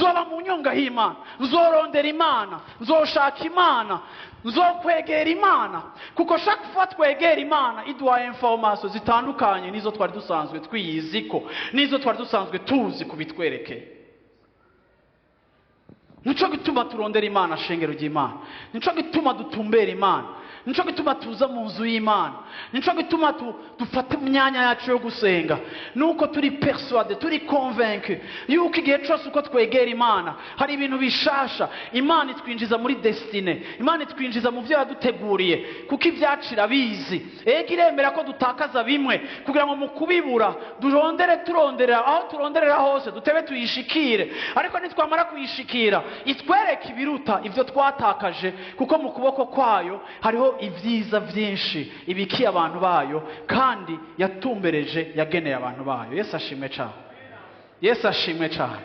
Nzoba mu nyonga y'Imana, nzorondera Imana, nzoshaka Imana, nzokwegera Imana, kuko chaque fois twegera Imana, iduha information zitandukanye n'izo twari dusanzwe twiyiziko, n'izo twari dusanzwe tuzi kubitwerekeye. Nico gituma turondera Imana, shengero ry'Imana. Nico gituma dutumbera Imana. Nico gituma tuza mu nzu y'Imana. Nico gituma dufata imyanya yacu yo gusenga, nuko turi persuadé, turi convaincu yuko igihe cyose uko twegera Imana, hari ibintu bishasha Imana itwinjiza muri destinée, Imana itwinjiza mu byo yaduteguriye, kuko ibyacu irabizi. Ega iremera ko dutakaza bimwe kugira ngo mu kubibura durondere, turonderera aho turonderera hose, dutebe tuyishikire. Ariko nitwamara kuyishikira, itwereke ibiruta ibyo twatakaje, kuko mu kuboko kwayo hariho ibyiza byinshi ibikiye abantu bayo, kandi yatumbereje, yageneye abantu bayo. Yesu ashimwe cyane! Yesu ashimwe cyane!